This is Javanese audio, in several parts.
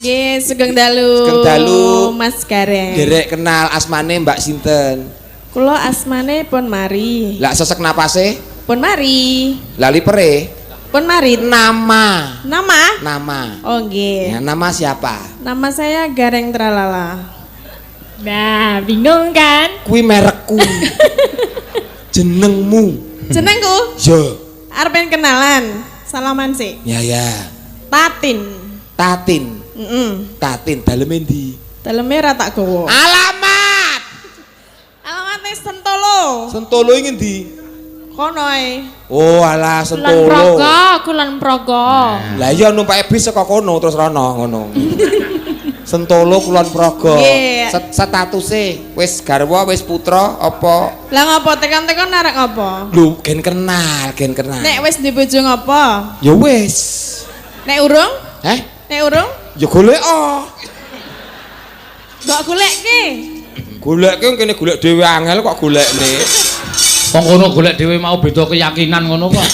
Nggih, sugeng dalu. Sugeng dalu. Mas Gareng. Derek kenal asmane Mbak sinten? Kula asmane pun mari. Lah sesek napase? Pun mari. Lah lipere? Pun mari. Nama. Nama? Nama. Oh nggih. Ya, nama siapa? Nama saya Gareng Tralala. Nah, bingung kan? Kuwi merekku. Jenengmu. Jenengku Yo. arep kenalan. Salaman sih. Ya ya. Tatin. Tatin. Heeh. Tatin daleme ndi? Daleme ra tak gowo. Alamat. Alamate Sentolo. Sentolo iki ngendi? Kono ae. Oh alah Kulon Sentolo. Progo, Kulon Progo. Lah iya numpake bis saka kono terus rono ngono. Sentolo Kulon Progo. Nggih. Statuse wis garwa wis putra apa? Lah ngopo tekan-tekan arek ngopo? Lho gen kenal, gen kenal. Nek wis duwe bojo ngopo? Ya wis. Nek urung? Heh? Nek urung? Ya golek oh. Mbok goleke. Goleke kene golek dhewe angel kok golekne. Wong kono golek dhewe mau beda keyakinan ngono kok.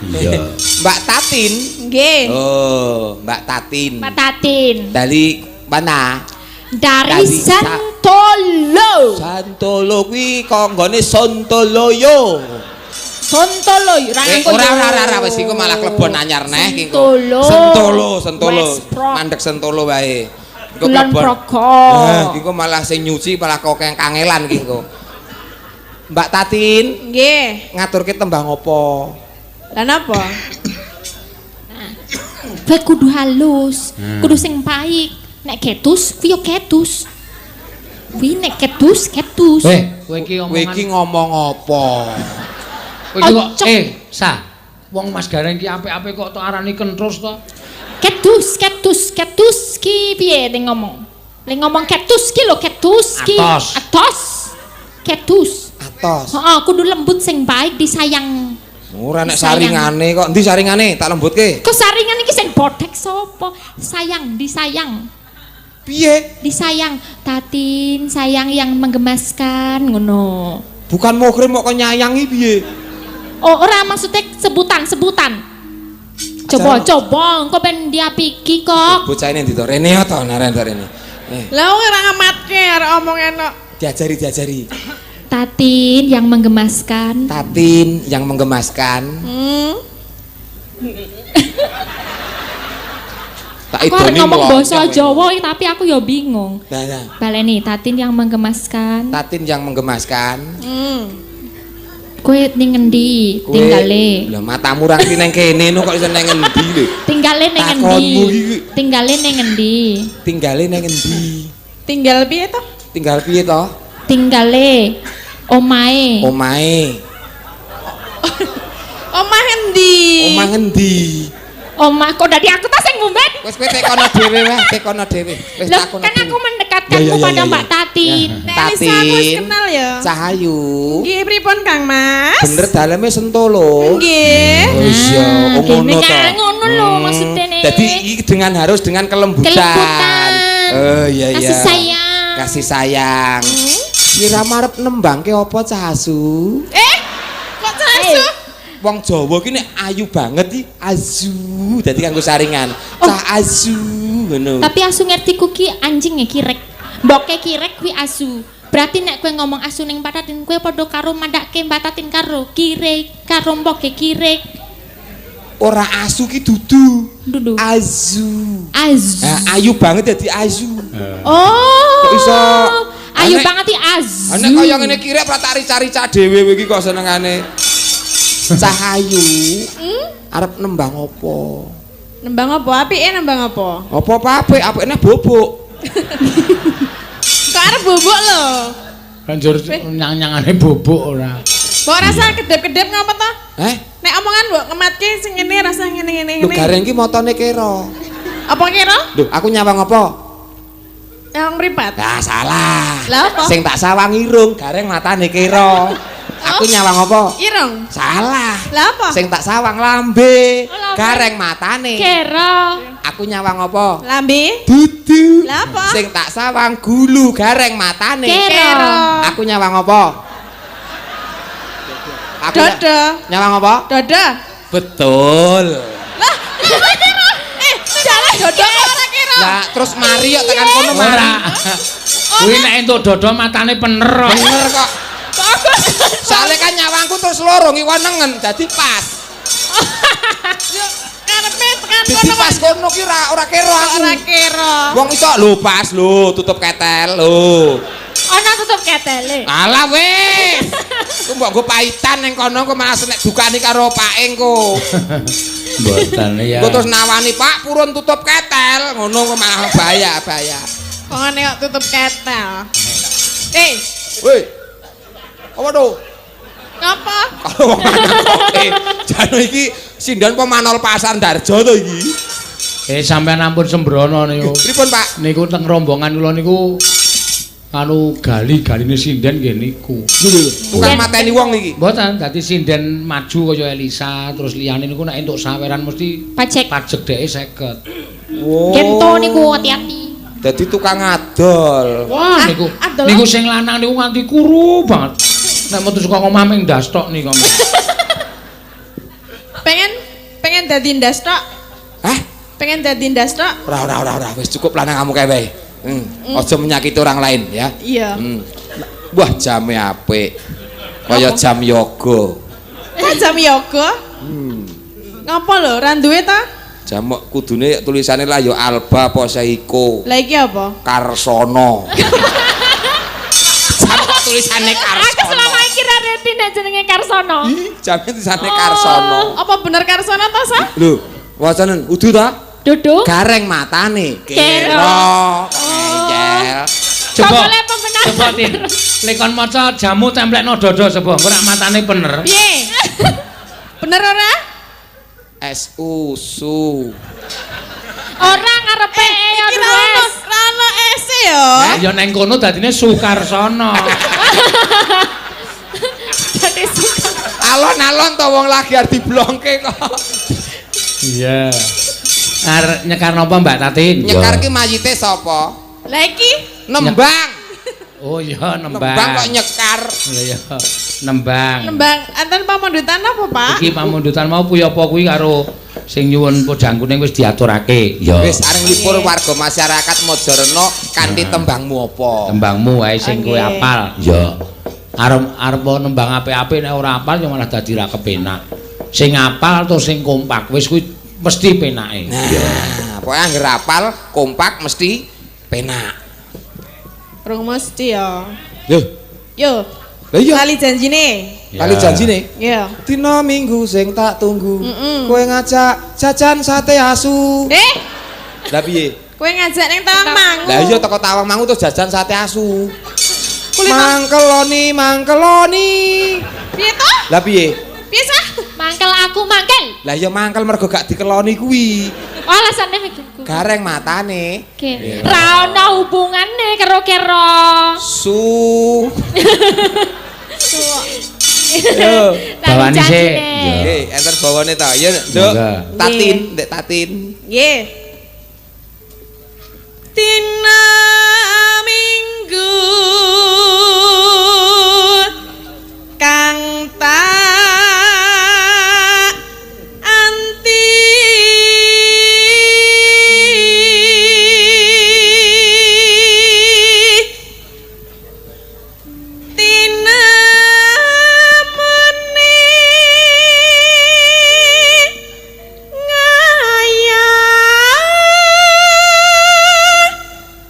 Iya. Mbak Tatin. Nggih. Oh, Mbak Tatin. Mbak Tatin. Dari mana? Dari Dari Santolo. Santolo kuwi kok nggone Sontoloyo. Sontolo ora Eh, nganggo ora yo. ora ora wis iku malah klebon anyar neh iki engko. Sentolo. Sentolo, Sentolo. West Prok. Mandek Sentolo wae. Engko Kulon klebon. Progo. Eh, iki kok malah sing nyuci malah kok kangelan iki engko. Mbak Tatin Nggih. ngaturke tembang apa? Lah napa? Kowe kudu halus, kudu sing baik. Nek ketus, kuwi yo ketus. Kuwi nek ketus, ketus. Eh, kowe iki Kowe iki omongan. ngomong apa? Kowe iki kok Ojo. Sa. Wong Mas Gareng iki apik-apik kok tok arani kentrus to. Ketus, ketus, ketus ki piye ning ngomong? Ning ngomong ketus ki lho, ketus ki. Atos. Atos. Ketus. Atos. Heeh, kudu lembut sing baik disayang. Ora nek Disayang. saringane kok. Endi saringane? Tak lembutke. Kok saringan iki sing bodhek sapa? Sayang, disayang. Piye? Disayang, Tatin, sayang yang menggemaskan ngono. Bukan muhrim kok nyayangi piye? Oh, ora maksudnya sebutan-sebutan. Coba, Acara. coba, engko ben diapiki kok. Bocah ini ndi to? Rene to, naren to rene. Eh, Lah wong ora ngamatke arek omong enak. diajari diajari. Tatin yang menggemaskan. Tatin yang menggemaskan. Tak Aku arep idoni ngomong mlonyok basa kowe. Jawa tapi aku ya bingung. Nah, nah. Baleni Tatin yang menggemaskan. Tatin yang menggemaskan. Kowe ning ngendi Kowe- tinggale? Lah matamu ra ngerti nang kene no kok iso nang ngendi lho. Tinggale ning Takonmu ngendi? iki. Tinggale ning ngendi? Tinggale nang ngendi? Tinggal piye to? Tinggal piye to? Tinggale omahe. Omahe. Omah endi? Omah ngendi? Omah kok dadi aku ta sing mumet? Wis kowe tekono dhewe wae, tekono dhewe. Wis Loh, takono kan dhewe. aku mendekatkanmu Ya, ya, ya, pada ya, Mbak ya. Tatin. Nek Lisa aku wis kenal ya. Cahayu. Nggih, pripun Kang Mas? Bener daleme Sentolo. Nggih. Oh iya, Nah, oh ngono gini to. kan, ngono lho maksudnya nih. Jadi iki dengan harus dengan kelembutan. Kelembutan. Oh iya iya. Kasih sayang. Kasih sayang. Kira marep nembangke apa Cah Asu? Eh, kok Cah Asu? Wong Jawa ki nek ayu banget iki azu. Dadi kanggo saringan. Cah azu ngono. Tapi asu ngerti ku ki anjing ya kirek. Mboke kirek kuwi asu. Berarti nek kowe ngomong asu ning Mbak Tatin kowe padha karo mandake Mbak Tatin karo kirek, karo mboke kirek. Ora asu ki dudu. Dudu. Azu. Azu. Nah, ayu banget dadi azu. Oh. Kok iso? Ayu Nek- banget iki azu. Nek kaya ngene kirek ora tak rica-rica dhewe kowe iki kok senengane. Cahayu. Arep nembang apa? Nembang apa? Apike nembang apa? Apa apa apik, apikne bobok. Kok arep bobok lho? Banjur nyang-nyangane bobok ora. Mbok rasa kedep-kedep ngapa to? Eh? Nek omongan mbok ngematke sing ngene rasa ngene-ngene Lho ngene. gareng ki motone kera. Apa kira? Lho, aku nyawang apa? Yang mripat. Lah salah. Lah apa? Sing tak sawang irung, gareng matane kera. Aku nyawang apa? Irung. Salah. Lah apa? Sing tak sawang lambe, Oh, lambe. gareng matane. Kera. Aku nyawang apa? Lambe. Dudu. Lah apa? Sing tak sawang gulu, gareng matane. Kera. Aku nyawang apa? Aku Dodo. nyawang apa? Dodo. Betul. Lah, apa kira? Eh, jalan dodo kok ora kira. Lah terus mari kok tekan kono mari. Ora. Kuwi nek entuk dodo matane pener kok. Bener kok. Bagus. Soale kan nyawangku terus loro ngiwa nengen dadi pas. Yo karepe tekan Dadi kono pas kono ki ora ora kero aku. ora kira. Wong iso lho pas lho tutup ketel lho. Ana tutup ketele. Alah wis. Ku mbok nggo paitan ning kono kok malah nek dukani karo pake engko. Mboten ya. Engko terus nawani Pak purun tutup ketel ngono kok malah bahaya-bahaya. Kok ngene kok tutup ketel. Woi. Apa to? Ngapa? Kalau wong lanang kok jane iki sinden apa manol pasar Darjo to iki? Sampean ampun sembrono niku. Pripun Pak? Niku teng rombongan kula niku anu gali-galine sinden nggih niku. Lho lho, tukang mateni wong iki. Mboten, dadi sinden maju kaya Elisa terus liyane niku nek entuk saweran mesti Pajek. pajek dheke 50. Oh. Gento niku hati-hati. Dadi tukang adol. Wah niku adol. niku sing lanang niku nganti kuru banget. Nek metu saka omah ming ndas tok niku. Pengen pengen dadi ndas tok. Hah? Pengen dadi ndas tok? Ora ora ora ora wis cukup lanang kamu kae wae. Aja menyakiti orang lain ya. Iya. Wah, jame apik. Kaya jam yoga. Kok jam yoga? Ngapa lho, ra duwe ta? Jam kok kudune tulisane lah ya Alba apa Seiko. Lah iki apa? Karsono. Jam kok tulisane Aku Karsono. selama iki ra ngerti nek jenenge Karsono. Ih, jame tulisane Karsono. Apa bener Karsono ta, Sa? Lho, wacanen udu ta? Duduk. Gareng matane. Kero. Kero. Ngeyel. Coba. Boleh pembenaran. Coba Tin. Lek kon maca jamu templekno dodo coba, engko rak matane bener. Piye? Bener ora? S U su. Ora ngarepe ya Iki ra ono, wes. ra ono S ya. Ya neng kono dadine Sukarsono. Dadi suka. Alon-alon to wong lagi arep diblongke kok. Iya. Arep nyekar napa Mbak Tatin? Nyekar ki mayite sapa? Lah iki Nembang. Oh iya nembang. Nembang kok nyekar. Iya iya. Nembang. nembang enten pamundutan apa, Pak? Iki pamundutan mau kuwi apa kuwi karo sing nyuwun podang kuning wis diaturake. Ya. Wis areng libur warga masyarakat Mojoreno kanthi tembangmu apa? Tembangmu wae sing kowe Oke. apal. Ya. Arep arep nembang apik-apik nek ora apal ya malah dadi ra kepenak. Sing apal to sing kompak wis kuwi mesti penake. Nah, pokoke anggere apal kompak mesti penak. Rung mesti ya. Lho, Yo. lha iya. Kali janjine. Kali janjine. Iya. Dina Minggu sing tak tunggu. Kowe ngajak jajan sate asu. Lah piye? Kowe ngajak ning Tawangmangu. Lah iya teko Tawangmangu terus jajan sate asu. Kulit Mangkeloni, mangkeloni. Piye to? Lah piye? Piye sah? Mangkel aku mangkel. Lah iya mangkel mergo gak dikeloni kuwi. Oh, alasane mikirku. Gareng matane. Oke. Ra ono hubungane karo kero. Su. Yo. Bawani sik. Nggih, enten bawane ta. Ya, Nduk. Monggo. Tatin, Ndek Tatin. Nggih. Dina Minggu kang tak anti Tina meni ngaya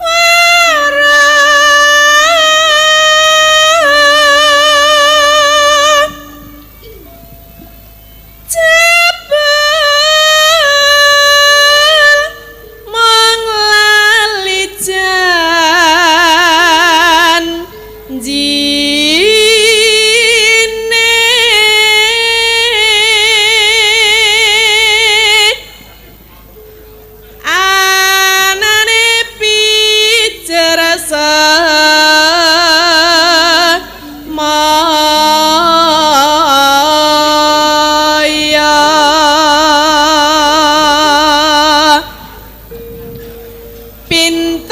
wara Jebul mong lali janjine. Anane pijer semaya. Pinter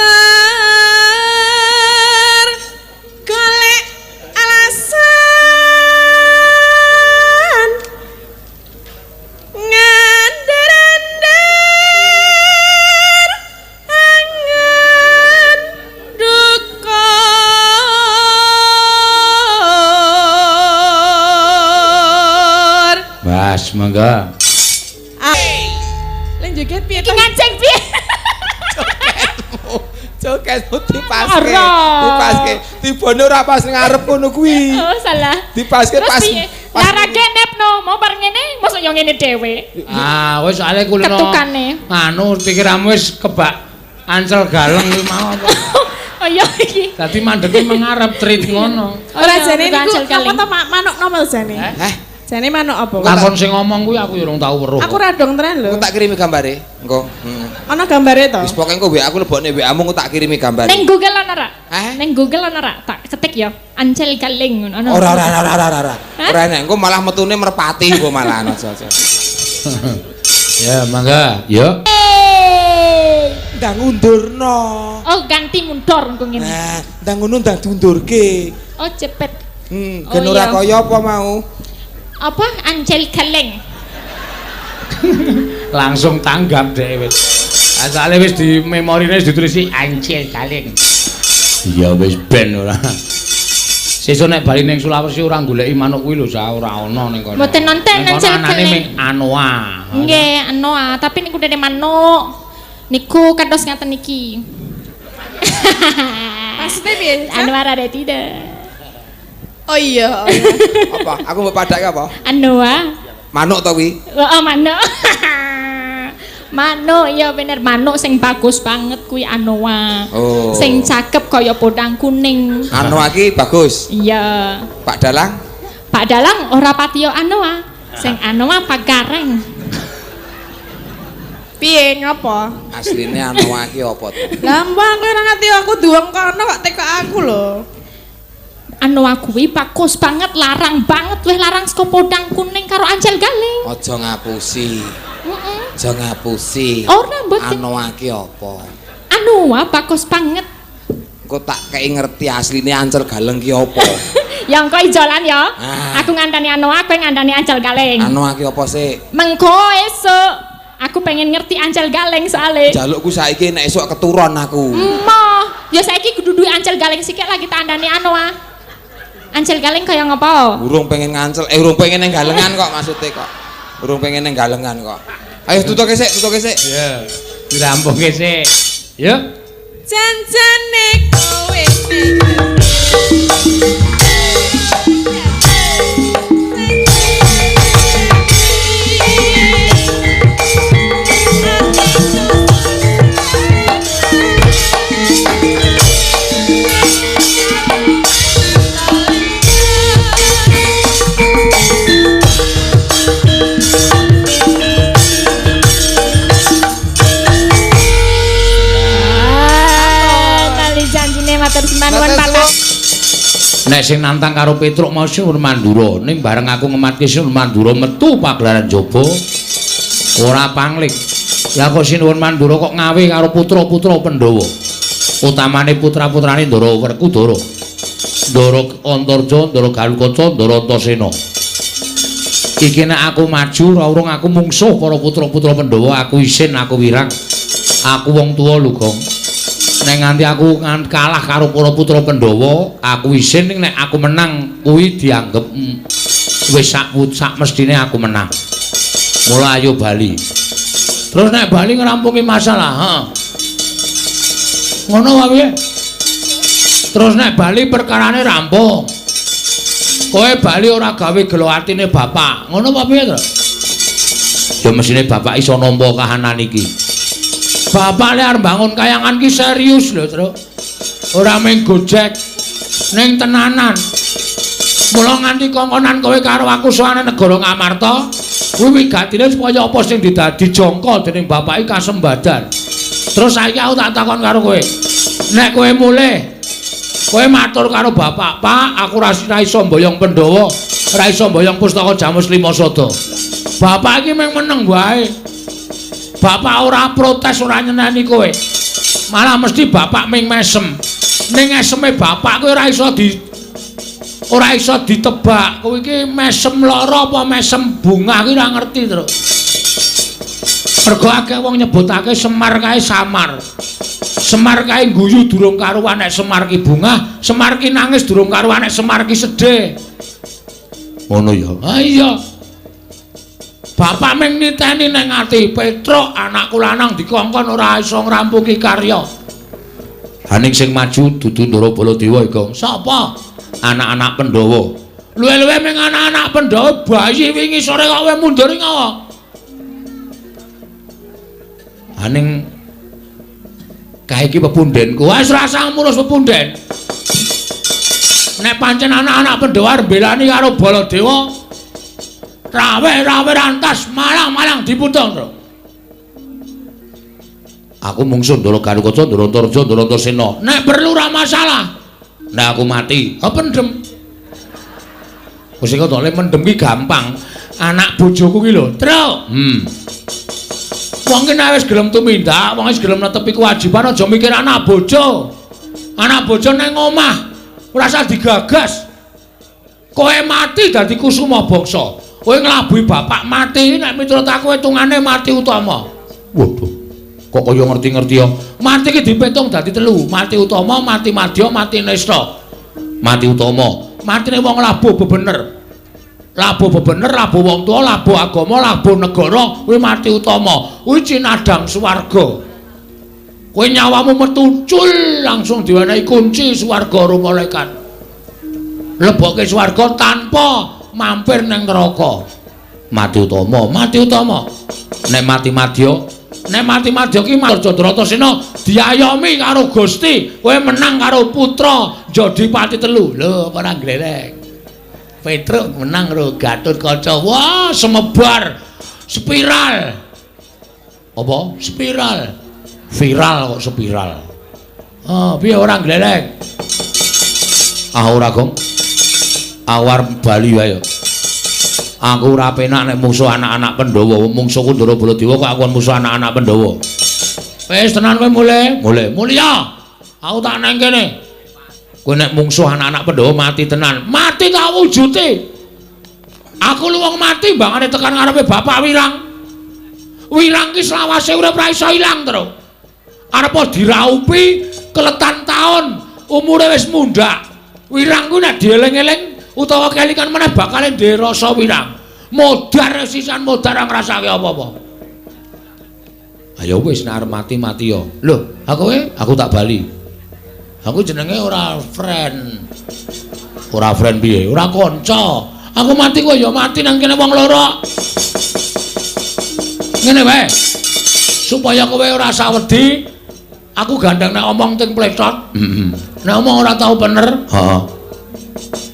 golek alasan ngandar-andar Gas mangga. Ah. Lek joget piye Iki to? ngancing piye? Jogetmu dipaske. Ora. Dipaske. Tibane ora pas ngarep ngono kuwi. Oh, salah. Dipaske Terus pas. piye? pas- Lah ra genep no, mau bar ngene, mosok yo ngene dhewe. Ah, wis soalé kulino. Ketukane. Anu pikiranmu wis kebak ancel galeng kuwi mau apa. Oh iya iki. Dadi mandeke mengarep trit ngono. Ora Oh, jane iya, niku ancel apa kaleng. to manuk nomel jane? Heh, Jane manuk apa? Lakon sing ngomong kuwi aku ya urung tau weruh. Aku radong tenan lho. engko tak kirimi gambare. Engko. Heeh. Ana gambare to? Wis pokoke engko WA aku lebokne WA-mu engko tak kirimi gambare. Ning Google ana ra? Hah? Ning Google ana ra? Tak ketik ya. Ancel kaleng ngono ana. Ora ora ora ora ora. ora. Hah? Ora enak, engko malah metune merpati engko malah aja aja. Ya, mangga. Yo. Hey. Ndang undurno. Oh, ganti mundur engko ngene. Nah, ndang ngono ndang diundurke. Oh, cepet. Hmm, Oh, gen ora iya. kaya apa mau. Apa ancel kaleng? Langsung tanggap dhek wis. Asale wis di memorine wis ditulisi ancel kaleng. Iya wis ben ora. Sesuk nek bali ning Sulawesi ora goleki manuk kuwi lho, Sa, ora ana ning kono. Mboten nonton Ning kono ancel anane kaleng. ming anoa. Nggih, anoa, tapi niku dene manuk. Niku kados ngaten niki. Maksudnya piye? Anoa rada tidak. Oh iya. Apa? Aku mbok padake apa? Anoa. Manuk to kuwi? Oh, manuk. Manuk ya bener, manuk sing bagus banget kuwi anoa. Oh. Sing cakep kaya podang kuning. Anoa ki bagus. Iya. Pak Dalang Pak Dalang ora patiyo anoa. Sing anoa Pak Gareng. Piye ngopo? asline anoa ki apa to? Lah mbak aku ora ngerti aku duweng kono kok teko aku lho. Anoa kuwi bagus banget, larang banget, weh larang saka podang kuning karo ancel galing. Aja ngapusi. Heeh. Aja ngapusi. Ora mboten. Anoa ki apa? Anoa bagus banget. Engko tak kei ngerti asline ancel galeng ki apa. Ya engko ijolan ya. Ah. Aku ngandani anoa, kowe ngandani ancel galeng. Anoa ki apa sih? Mengko esuk aku pengen ngerti ancel galeng soalé. Jalukku saiki nek esuk keturun aku. Emoh, ya saiki kudu duwe ancel galeng sikik lagi tak andani anoa. Ancel galeng kaya ngopo? Urung pengen ngancel, urung pengen neng galengan kok maksudnya kok. Urung pengen neng galengan kok. Ayo tutuke sik, tutuke sik. Iya. Dirampungke sik. Yo. Janjane kowe Ah, tali janjine matur sembah nuwun Matur Pak. suwun. Nek sing nantang karo Petruk mau Sinuwun Mandura, ning bareng aku ngematke Sinuwun Mandura metu pagelaran jaba ora pangling. Lah kok Sinuwun Mandura kok ngawe karo putra-putra Pandhawa. Utamane putra-putrane Ndara Werkudara. Ndara Antarja, Ndara Galukaca, Ndara Antasena. Iki nek aku maju ora urung aku mungsuh para putra-putra Pandhawa, aku isin, aku wirang. Aku wong tuwa lho, Gong. Nek nganti aku kalah karo para putra Pandhawa, aku isin, ning nek aku menang kuwi dianggep wis sak mestine aku menang. Mula ayo bali. Terus nek bali ngrampungi masalah, heeh. Ngono wae piye? Terus nek bali perkarane rampung. Kowe bali ora gawe gelo atine bapak. Ngono apa piye, Tru? Ya mesine bapak iso nampa kahanan iki. Bapak lek arep bangun kayangan ki serius lho, Tru. Ora mung gojek ning tenanan. Mula nganti kongkonan kowe karo aku sowane negara Ngamarta, kuwi wigatine supaya apa sing didadi jangka dening bapak iki kasembadan. Terus saiki aku tak takon karo kowe. Nek kowe mulih, kowe matur karo bapak, "Pak, aku ora iso mboyong Pandhawa, ora iso mboyong pustaka Jamus Lima Sada." Bapak iki mung meneng wae. Bapak ora protes, ora nyeneni kowe. Malah mesti bapak ming mesem. Ning eseme bapak kowe ora iso ditebak. Kowe iki mesem lara apa mesem bungah kuwi ora ngerti, Tru. Mergo akeh wong nyebutake Semar kae samar. Semar kae guyu durung karuan nek Semar ki bungah, Semar ki nangis durung karuan nek Semar ki sedih. Ngono ya. Ah iya. Bapak ming niteni ning ati, Petruk anakku lanang dikongkon ora iso ngrampungi karya. Haning sing maju dudu Ndara Baladewa iki. Sapa? Anak-anak Pandhawa. Luwe-luwe ming anak-anak Pandhawa bayi wingi sore kok kowe mundur ngawa. Haning kae iki pepundhenku. Wis ora usah ngurus pepunden. Nek pancen anak-anak Pandhawa arep mbelani karo Baladewa, rawe-rawe rantas malang-malang diputung, Tru. Aku mungsuh Ndara Garukaca, Ndara Antarja, Ndara Antasena. Nek perlu ora masalah. Nek aku mati, ha pendem. Wis kok le mendem ki gampang. Anak bojoku ki lho, Tru. Wong ki nek wis gelem tumindak, wong wis gelem netepi kewajiban aja mikir anak bojo. Anak bojo nang omah ora usah digagas. Kowe mati dadi kusuma bangsa. Kowe nglabuhi bapak mati nek miturut aku hitungane mati utama. Waduh. Kok kaya ngerti-ngerti ya. Mati ki dipitung dadi telu, mati utama, mati madya, mati nista. Mati utama, matine wong labuh bebener. Labuh bebener, labuh wong tuwa, labuh agama, labuh negara, kuwi mati utama. Kuwi cinadhang swarga. Kowe nyawamu metu cul langsung diwenehi kunci swarga karo malaikat. Lebokke swarga tanpa mampir ning neraka. Mati utama, mati utama. Nek mati madya, nek mati madya ki Marjandratasena diayomi karo Gusti, kowe menang karo putra Jodipati telu. Lho, apa ora glereng. Petruk menang karo Gatotkaca. Wah, semebar spiral. Apa? Spiral. Viral kok spiral. Ah, piye ora glereng? Ah, ora, Gong. Awar bali wae. Aku ora penak nek mungsuh anak-anak Pandhawa. Mungsuhku Ndara Baladewa kok aku musuh anak-anak Pandhawa. Wis tenan kowe mulih. Mulih. Mulya. Aku tak nang kene. Kowe nek mungsuh anak-anak Pandhawa mati tenan. Mati tak wujute. Aku lu wong mati mbangane tekan ngarepe Bapak Wirang. Wirang ki selawase urip ora iso ilang, Tru. Arep diraupi keletan taun, umure wis mundhak. Wirang ku nek dieling-eling utawa kelingan meneh bakale ndek rasa wirang. Modar sisan modar ora ngrasake apa-apa. Ayo wis nek arep mati-mati ya. Lho, aku kowe, aku tak bali. Aku jenenge ora friend. Ora friend piye? Ora kanca. Aku mati kowe ya mati nang kene wong loro. Ngene wae. Supaya kowe ora sawedi, aku gandeng nek omong ting plecot. Heeh. Nek omong ora tau bener. Heeh.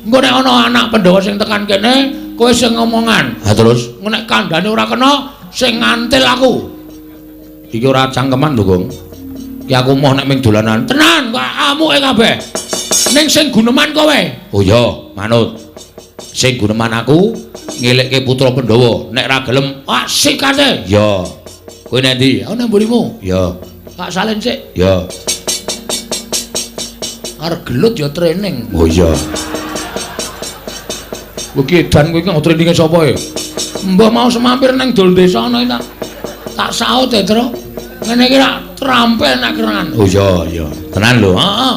Engko nek ana anak Pandhawa sing tekan kene, kowe sing ngomongan. Ha terus, engko nek kandhane ora kena, sing ngantil aku. Iki ora cangkeman lho, Gong. Ki aku moh nek ming dolanan. Tenan, kok amuke kabeh. Ning sing guneman kowe. Oh iya, manut. Sing guneman aku ngelekke putra Pandhawa. Nek ra gelem, ah sikate. Ya. Kowe nek ndi? Aku nang mburimu. Ya. Tak salin sik. Ya. Arep gelut ya training. Oh iya. Kowe ki edan kowe iki traininge sapa e? Mbah mau semampir nang dol desa ana iki tak saut e, Tru. Ngene iki rak trampil nek kerengan. Oh iya, iya. Tenan lho. Heeh.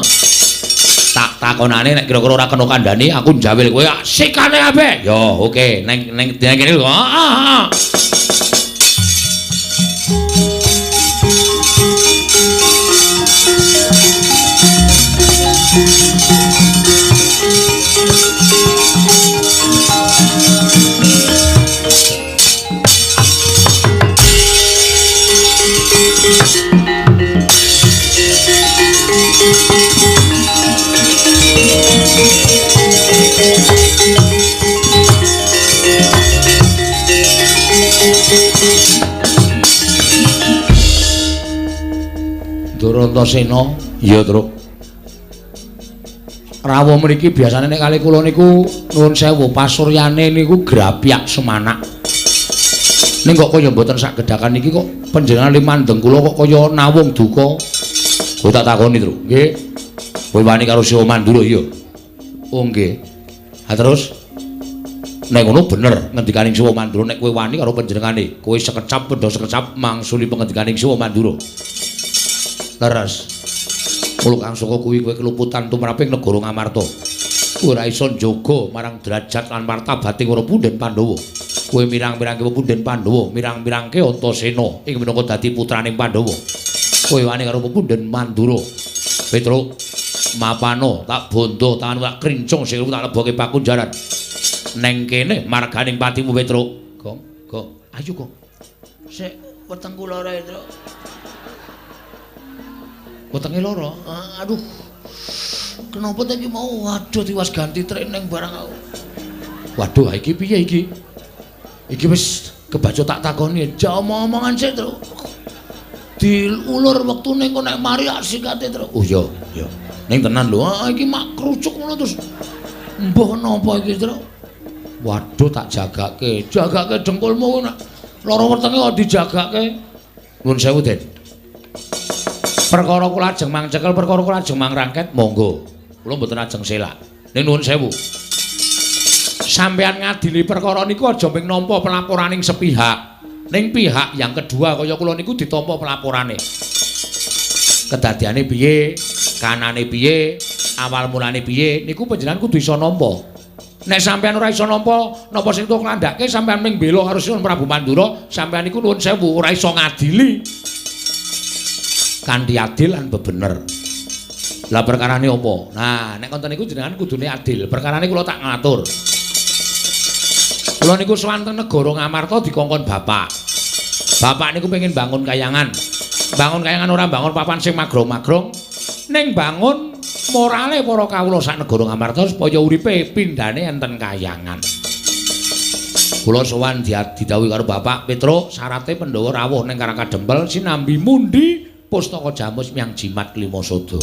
Tak takonane nek kira-kira ora kena kandhani aku njawil kowe sikane kabeh. Ya, oke. Neng neng kene lho. Heeh, heeh. Durantasena, iya, Truk. Rawuh mriki biasane nek kali kula niku nuwun sewu pasuryane niku grapyak semanak. Ning kok kaya mboten sak gedhakan niki kok panjenengan limandeng kula kok kaya nawung duka. Kowe tak takoni, Truk. Nggih. Kowe wani karo Siwa Mandura iya. Oh nggih. Ha terus nek ngono bener ngendikaning Siwa Mandura nek kowe wani karo panjenengane, kowe sekecap pendha sekecap mangsuli pengendikaning Siwa Mandura. Leres. Mula kang saka kuwi kowe keluputan tumraping negara Ngamarta. Ora iso njaga marang derajat lan martabating para punden Pandhawa. Kowe mirang-mirangke pepunden Pandhawa, mirang-mirangke Antasena ing minangka dadi putraning Pandhawa. Kowe wani karo pepunden Mandura. Petruk, mapano tak bondo tanganmu tak krincung sikilmu tak leboke pakunjaran. Neng kene marganing patimu Petruk. Gong, gong, ayo gong. Sik wetengku lara, Petruk. Wetenge lara. Aduh. Kenapa ta iki mau? Waduh, tiwas ganti training barang aku. Waduh, iki piye iki? Iki wis kebaca tak takoni. Ja omong-omongan sik, Truk. Diulur wektune engko nek mari sikate, Truk. Oh iya, iya. Ning tenan lho, iki mak krucuk ngono terus. Mbah napa iki, Truk? Waduh, tak jagake. Jagake dengkulmu nek lara wetenge kok dijagake. Nuwun sewu, Den. Perkara kula ajeng mang cekel, perkara kula ajeng mang rangket, monggo. Kula mboten ajeng selak. Ning nuwun sewu. Sampeyan ngadili perkara niku aja mung nampa pelaporaning sepihak. Ning pihak yang kedua kaya kula niku ditampa pelaporane. Kedadiane piye, kanane piye, awal mulane piye, niku panjenengan kudu iso nampa. Nek sampeyan ora iso nampa, napa sing tok nglandhake sampeyan mung bela karo Sinuwun Prabu Mandura, sampeyan niku nuwun sewu ora iso ngadili kanthi adil lan bebener. Lah perkarane apa? Nah, nek konten niku jenengan kudune adil. Perkarane kula tak ngatur. Kula niku sowan teng negara Ngamarta dikongkon bapak. Bapak niku pengen bangun kayangan. Bangun kayangan ora bangun papan sing magrong-magrong, ning bangun morale para kawula sak negara Ngamarta supaya uripe pindhane enten kayangan. Kula sowan didhawuhi karo bapak, Petruk, syarate Pandhawa rawuh ning Karang Kadempel sinambi mundi pustaka jamus miang jimat Klimasada.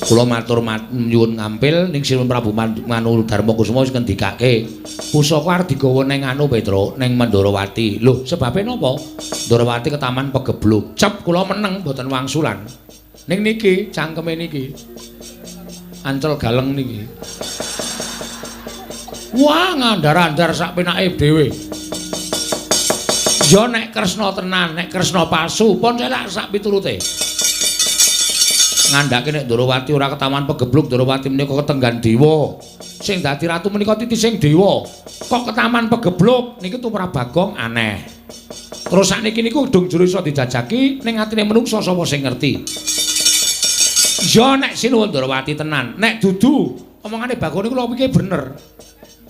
Kula matur nyuwun ngampil ning Sinuwun Prabu Manu Darma Kusuma wis ngendikake pusaka arep digawa ning anu Petruk, ning Mandrawati. Lho, sebabe napa? Ndrawati ketaman pegebluk. Cep kula meneng mboten wangsulan. Ning niki cangkeme niki. Ancel galeng niki. Wah, ngandar-andar sak penake dhewe. Ya nek Kresna tenan, nek Kresna palsu, pun selak sak piturute. Ngandhake nek Ndrawati ora ketaman pegebluk, Ndrawati menika ketenggan dewa. Sing dadi ratu menika titising dewa. Kok ketaman pegebluk niki tumrap Bagong aneh. Terus sakniki niku gedung jero iso dijajaki ning atine menungsa sapa sing ngerti. Ya nek Sinuwun Ndrawati tenan, nek dudu omongane Bagong niku lho pikir bener.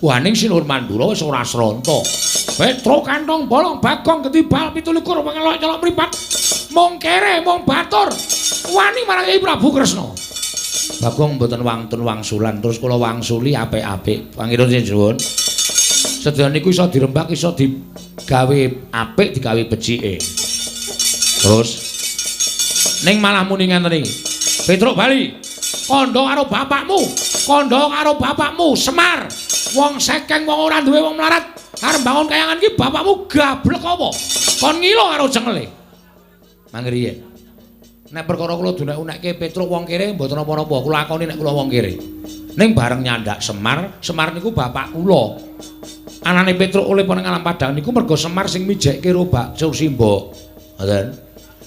Wah, ning Sinuwun Mandura wis ora sronta. Petruk kantong bolong Bagong ketibal 27 pengelok celok mripat. Mung kere, mung batur. Wani marang Kyai Prabu Kresna. Bagong mboten wantun wangsulan, terus kula wangsuli apik-apik. Pangeran suwun. Sedaya niku iso dirembak, iso digawe apik, digawe becike. Terus ning malah muni ngenten iki. Petruk bali. Kandha karo bapakmu, kandha karo bapakmu Semar. Wong sekeng, wong ora duwe, wong melarat. Arep bangun kayangan iki bapakmu gablek apa? Kon ngilo karo cengele. Mangriye. Nek perkara kula dunek-unekke Petruk wong kere mboten napa-napa, kula akoni nek kula wong kere. Ning bareng nyandak Semar, Semar niku bapak kula. Anane Petruk oleh nang alam padang niku mergo Semar sing mijekke ro Bak Simbok. Ngoten.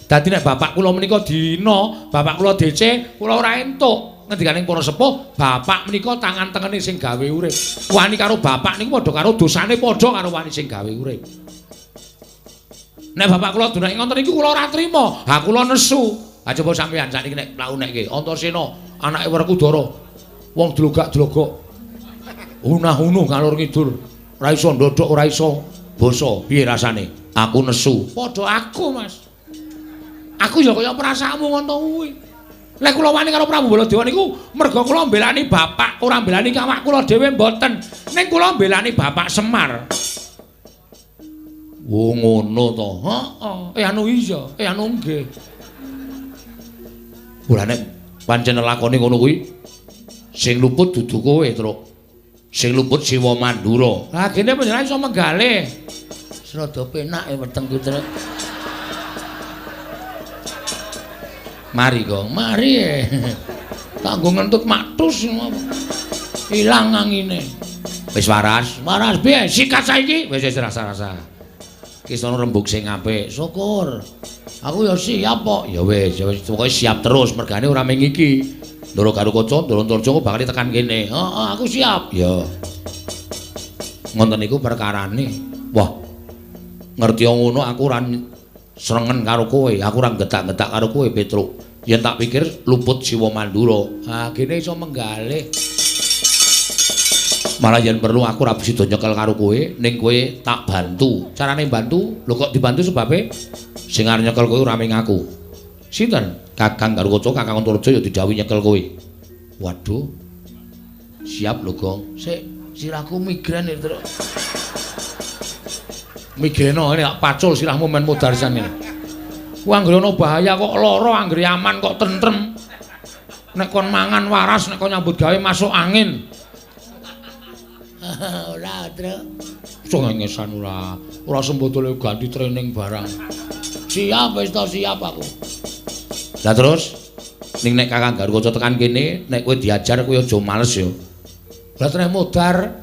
Dadi nek bapak kula menika dina, bapak kula DC, kula ora entuk. Ngendikaning para sepuh, bapak menika tangan tengene sing gawe urip. Wani karo bapak niku padha karo dosane padha karo wani sing gawe urip. Nek bapak kula dunake ngoten niku kula ora trima. Ha kula nesu. Ha coba sampeyan sakniki nek mlakunekke Antasena anake Werkudara. Wong dlogak-dlogok. Unah-unuh ngalor ngidul. Ora iso ndodhok, ora iso basa. Piye rasane? Aku nesu. Padha aku, Mas. Aku ya kaya perasaanmu ngono kuwi. Lek kula wani karo Prabu Baladewa niku merga kula mbelani bapak, ora mbelani awak kula dhewe mboten. Ning kula mbelani bapak Semar. Oh ngono to. Heeh. Anu iya, anu nggih. Ora nek pancen lakone ngono kuwi sing luput dudu kowe, Truk. Sing luput Siwa Mandura. Lah kene panjenengan iso menggalih. Rada penak wetengku, Truk. Mari, Gong. Mari. Tak nggo ngentut maktus ilang angine. Wis waras. Waras piye? Sikat saiki. Wis wis rasa-rasa. Iki sono rembug sing apik. Syukur. Aku ya siap kok. Ya wis, ya wis pokoke siap terus mergane ora mung iki. Ndoro karo kaca, ndoro Antarja kok bakal tekan kene. Heeh, aku siap. Ya. Ngoten niku perkarane. Wah. Ngerti ngono aku ora srengen karo kowe, aku ora getak-getak karo kowe, Petruk. Yen tak pikir luput Siwa Mandura. Ah, kene iso menggalih. Malah yen perlu aku ora sida nyekel karo kowe, ning kowe tak bantu. Carane bantu? Lho kok dibantu sebabe? Sing arep nyekel kowe ora ming aku. Sinten? Kakang Garukaca, Kakang Antareja ya didhawuhi nyekel kowe. Waduh. Siap lho, Gong. Sik, sirahku migren iki, Truk. Migreno ngene tak pacul sirahmu men modar sisan ngene. Ku anggere ana bahaya kok lara, anggere aman kok tentrem. Nek kon mangan waras, nek kon nyambut gawe masuk angin. Ora, Truk. Cengengesan ora. Ora sembotole ganti training barang. Siap wis to, siap aku. Lah terus ning nek Kakang Garukaca tekan kene, nek kowe diajar kowe aja males ya. Lah treh modar.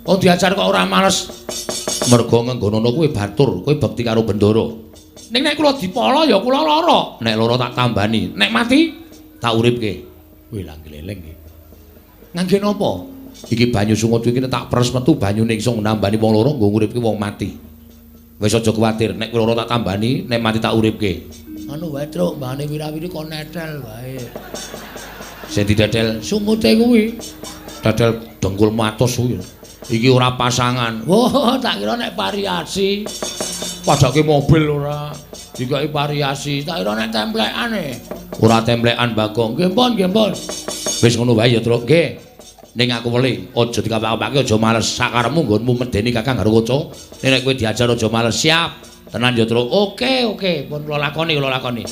Wong diajar kok ora males. Mergo ngenggonono kowe batur, kowe bekti karo Bendara. Ning nek kula dipala ya kula lara. Nek lara tak tambani, nek mati tak uripke. Wih lah gleleng iki. Ngangge napa? Iki banyu sungut iki tak peres metu banyune iso nambani wong loro nggo nguripke wong mati. Wis aja kuwatir, nek lara tak tambani, nek mati tak uripke. Anu wae, Truk, mbane wirawiri kon netel wae. Sing didedel sungute kuwi. Dedel dengkul matos kuwi. Iki ora pasangan. Wah, tak kira nek variasi. Padake mobil ora. Dikai variasi, tak kira nek templekan e. Ora templekan, Bagong. Nggih pun, nggih pun. Wis ngono wae ya, Truk. Nggih. Ning aku weli, aja dikapak-kapake, aja males. Sakarepmu nggonmu medeni Kakang Garukaca. Nek kowe diajar aja males. Siap. Tenan ya, Truk. Oke, oke. Pun kula lakoni, kula lakoni.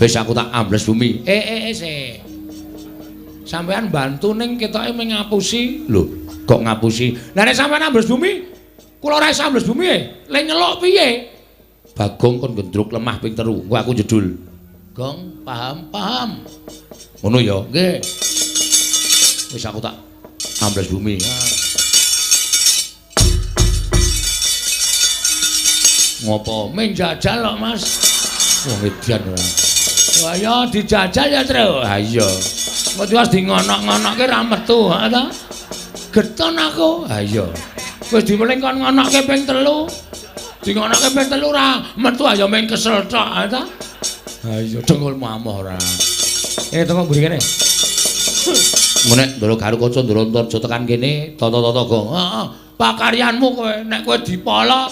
Wis aku tak ambles bumi. Sik. Sampeyan bantu ning ketoke mung ngapusi. Lho, kok ngapusi? Lah nek sampeyan ambles bumi, kula ora iso ambles bumi e. Le nyeluk piye? Bagong kon gendruk lemah ping 3. Engko aku jedul. Gong, paham, paham. Ngono ya? Nggih. Wis aku tak ambles bumi. Ngopo? Ming jajal kok, Mas. Wong edian ora. Wah ya dijajal ya, Truk. Ha iya. Kok tiwas di ngonok-ngonokke ra metu, ha ta? Geton aku. Ha iya. Wis diweling kon ngonokke ping 3. Di ngonokke ping 3 ora metu ya ming kesel tok, ha ta? Ha iya dengkulmu amoh ora. Tengok mburi kene. Nek Ndara Garukaca Ndara Antareja tekan kene, tata-tata gong. Heeh, pakaryanmu kowe nek kowe dipala,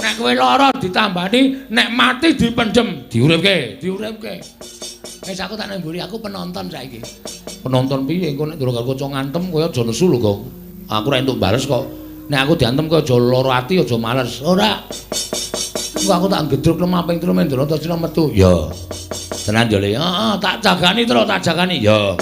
nek kowe lara ditambani, nek mati dipendhem, diuripke, diuripke. Wis aku tak nang mburi, aku penonton saiki. Penonton piye engko nek Ndara Garukaca ngantem kowe aja nesu lho, Gong. Aku ora entuk bales kok. Nek aku diantem kowe aja lara ati, aja males. Ora. Engko aku tak gedruk lemah ping 3 men Ndara Antareja metu. Ya. Tenan yo, Le. Heeh, tak jagani terus, tak jagani. Ya.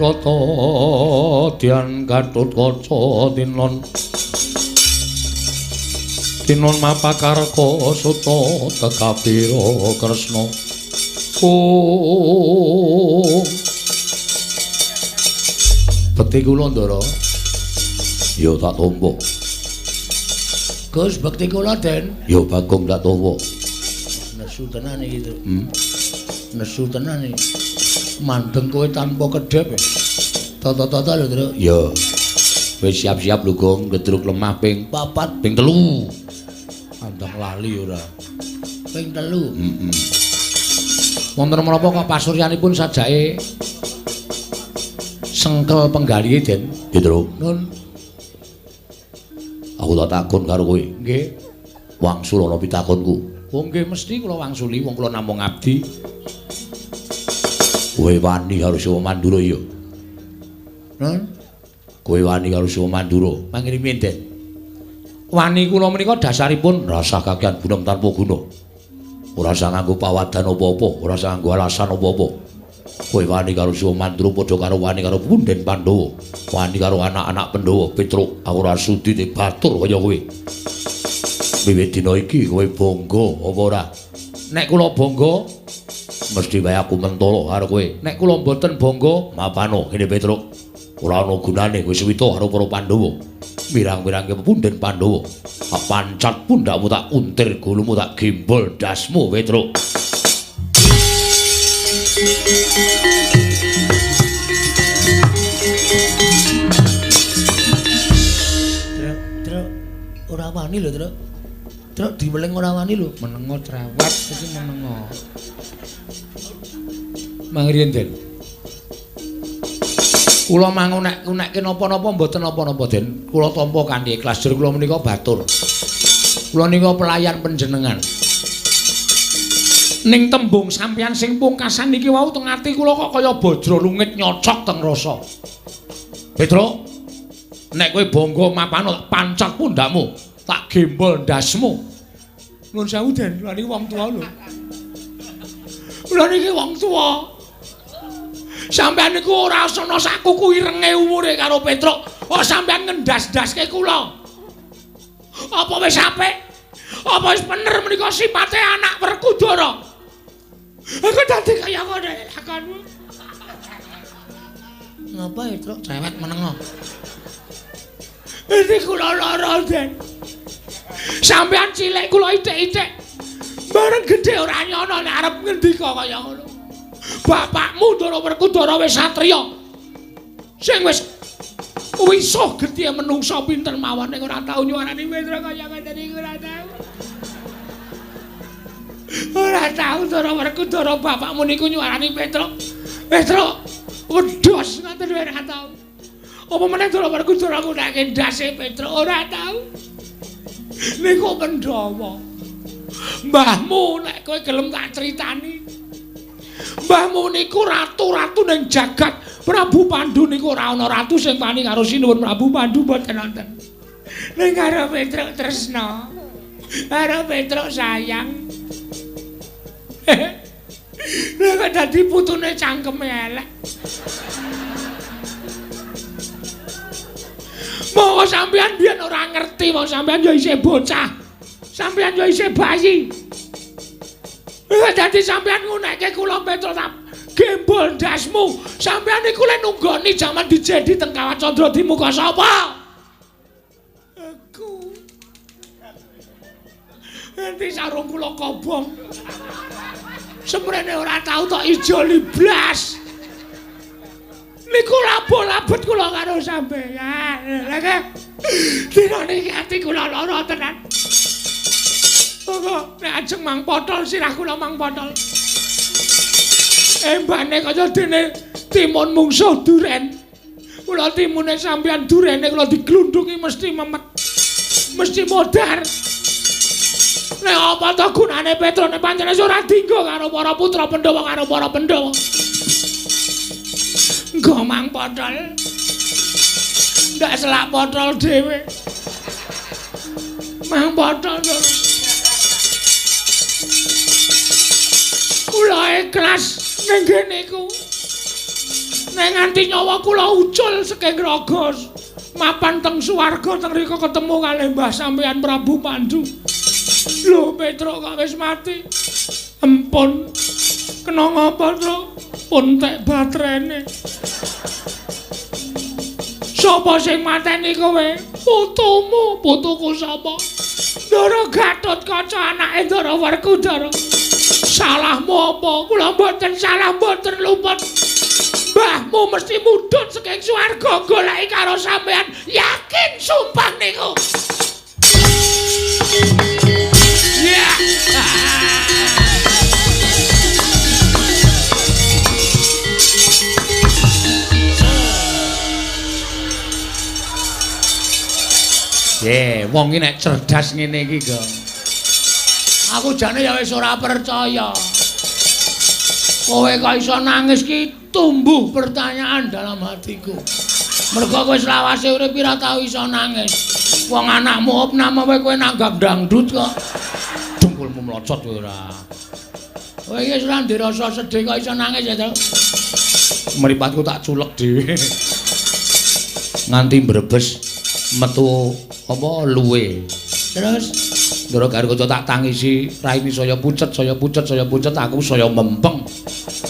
Kata dian Gatotkaca tinon tinon mapakarka suta tekapira Kresna. Oh, bekti kula Ndara. Ya tak tampa. Gus, bekti kula Den. Ya Bagong tak tampa. Nesu tenan iki, Truk. Nesu tenan iki. Mandeng kowe tanpa kedhep. Tata-tata lho, Truk. Ya. Wis siap-siap lho, Gong, gedruk lemah ping 4, ping 3. Andang lali ora. Ping 3. Heeh. Wonten menapa kok pasuryanipun sajake sengkel penggalihe, Den? Ya, Truk. Nun. Aku tak takon karo kowe. Nggih. Wangsul ana pitakonku. Oh nggih, mesti kula wangsuli wong kula namung abdi. Kowe wani karo Siwa Mandura ya? Nun. Kowe wani karo Siwa Mandura. Mangene Den. Wani kula menika dasaripun rasa kakean gunem tanpa guna. Ora usah nganggo pawadan apa-apa, ora usah nganggo alasan apa-apa. Kowe wani karo Siwa Mandura padha karo wani karo punden Pandhawa, wani karo anak-anak Pandhawa. Petruk, aku ora sudi dibatur kaya kowe. Wiwit dina iki kowe bangga apa ora? Nek kula bangga, mesti wae aku mentolo karo kowe. Nek kula mboten bangga, mapano ngene Petruk. Ora ana gunane kowe suwita karo para Pandhawa. Mirang-mirangke punden Pandhawa. Tak pancat pundakmu, tak untir gulumu, tak gembol dasmu Petruk. Truk, Truk, ora wani lho, Truk. Truk diweling ora wani lho. Menengo cerewet iki menengo. Mangriyen, Den. Kula mangunek-unekke napa-napa mboten napa-napa, Den. Kula tampa kanthi ikhlas, jur kula menika batur. Kula nika pelayan panjenengan. Ning tembung sampeyan sing pungkasan niki wau teng ati kula kok kaya bajra lungit nyocok teng rasa. Petruk, nek kowe bangga mapano tak pancat pundakmu, tak gembol ndasmu. Nuwun sewu, Den, kula niki wong tuwa lho. Kula niki wong tuwa. Sampeyan niku ora ana sakuku irenge umure karo Petruk. Kok sampeyan ngendas-ndaske kula? Apa wis apik? Apa wis bener menika sipate anak Werkudara? Aku dadi kaya ngono lakonmu. Ngapa ya, Truk? Cerewet menengo. Iki kula lara, Den. Sampeyan cilik kula ithik-ithik. Bareng gedhe ora nyono nek arep ngendika kaya ngono. Bapakmu Ndara Werkudara wis satriya. Sing wis wisuh gedhe menungsa pinten mawon ning ora tau nyuwarani Petruk kaya ngene iki ora tau. Ora tau Ndara Werkudara bapakmu niku nyuwarani Petruk. Petruk wedhos ngoten ora tau. Apa meneh Ndara Werkudara nggunakake ndase Petruk ora tau. Niku Pandhawa. Mbahmu nek kowe gelem tak critani. Mbahmu niku ratu-ratu ning jagat. Prabu Pandu niku ora ana ratu sing wani karo Sinuwun Prabu Pandu mboten wonten. Ning karo Petruk tresna. Karo Petruk sayang. Lha kok dadi putune cangkeme elek. Monggo sampeyan biyen ora ngerti, wong sampeyan ya isih bocah. Sampeyan ya isih bayi. Lha dadi sampeyan ngunekke kula Petruk tak gembol ndasmu. Sampeyan niku le nunggoni jaman dijedi teng Kawah Candra di muka sapa? Aku. Enti sarung kula kobong. Semrene ora tau tok ijoli blas. Niku labo-labet kula karo sampeyan. Lha kok dina niki ati kula lara tenan. Monggo nek ajeng mang potol sirah kula mang potol. Embane kaya dene timun mungsuh duren. Kula timune sampeyan durene kula diglundungi mesti memet. Mesti modar. Nek apa to gunane Petruk nek pancen ora dinggo karo para putra Pandhawa karo para Pandhawa. Nggo mang potol. Ndak selak potol dhewe. Mang potol. Kula ikhlas ning kene iku. Nek nganti nyawa kula ucul saking raga mapan teng swarga teng rika ketemu kalih Mbah sampeyan Prabu Pandu. Lho Petruk kok wis mati. Empun. Kena ngapa, Truk? Pun tek baterene. Sapa sing mateni kowe? Putumu, putuku sapa? Ndara Gatotkaca anake Ndara Werkudara. Salahmu apa? Kula mboten salah, mboten luput. Mbahmu mesti mudhun saking swarga goleki karo sampean. Yakin sumpah niku. Ya. Ye, wong iki nek cerdas ngene iki, Gong. Aku jane ya wis ora percaya. Kowe kok iso nangis ki tumbuh pertanyaan dalam hatiku. Mergo kowe selawase urip ora tau iso nangis. Wong anakmu opname wae kowe nanggap dangdut kok. Dengkulmu mlocot kowe ora. Kowe iki wis ora ndek rasa sedih kok iso nangis ya, Truk. Mripatku tak culek dhewe. Nganti mbrebes metu apa luwe. Terus Ndara Garuda tak tangisi, raine saya pucet, saya pucet, saya pucet, aku saya mempeng.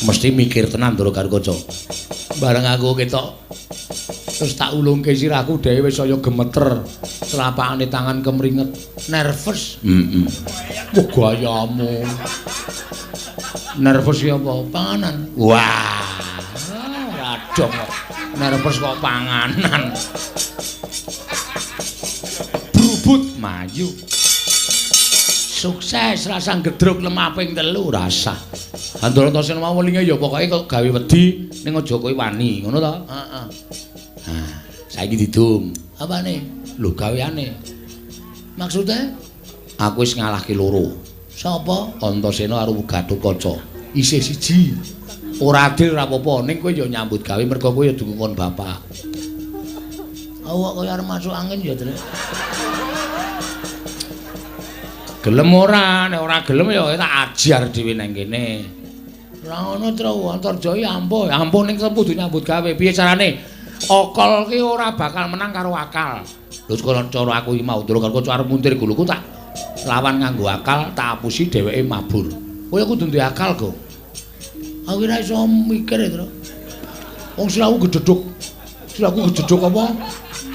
Mesti mikir tenan Ndara Garuda. Bareng aku ketok terus tak ulungke sirahku dhewe wis saya gemeter. Telapakane tangan kemringet, nervous. Heeh. Wah gayamu. Nervous ya apa? Panganan. Wah, ora dong kok. Nervous kok panganan. Brubut mayu. Sukses rasa gedruk lemah ping 3 rasa. Andarantasena mau welinge ya pokoke kok gawe wedi ning aja kowe wani, ngono ta? Heeh. Nah, saiki didum. Apane? Lho gaweane. Maksude aku wis ngalahke loro. Sapa? Antasena karo Gatotkaca. Isih siji. Ora adil ora apa-apa, ning kowe ya nyambut gawe mergo kowe ya dukungkon bapak. Awak kaya arep masuk angin ya, Trek. Gelem ora, nek ora gelem ya tak ajar dhewe nang kene. Ora ngono, Truk. Antarja iki ampuh, ampuh ning kudu nyambut gawe. Piye carane? Akal ki ora bakal menang karo akal. Lho cara aku iki mau ndoro karo arep muntir guluku tak lawan nganggo akal, tak apusi dheweke mabur. Kowe kudu duwe akal, Go. Aku ora iso mikir, Truk. Wong sirahku gedhedhuk. Sirahku gedhedhuk apa?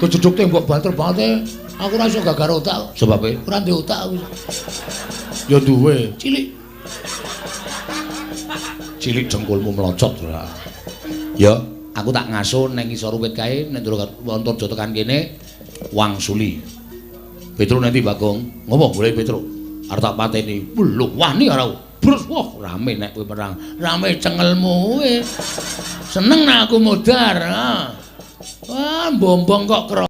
Gedhedhuk tembok banter banget. Aku ora iso gagar otak. Sebabe ora ndek otak aku. Ya duwe, cilik. Cilik dengkulmu mlocot ora. Ya, aku tak ngaso nang ngisor wit kae nek Antarja tekan kene wangsuli. Petruk nanti Bagong, ngopo golek Petruk? Arep tak pateni. Lho, wani ora. Brus, wah rame nek kowe perang. Rame cengelmu kowe. Seneng nek aku modar, ha. Wah, bombong kok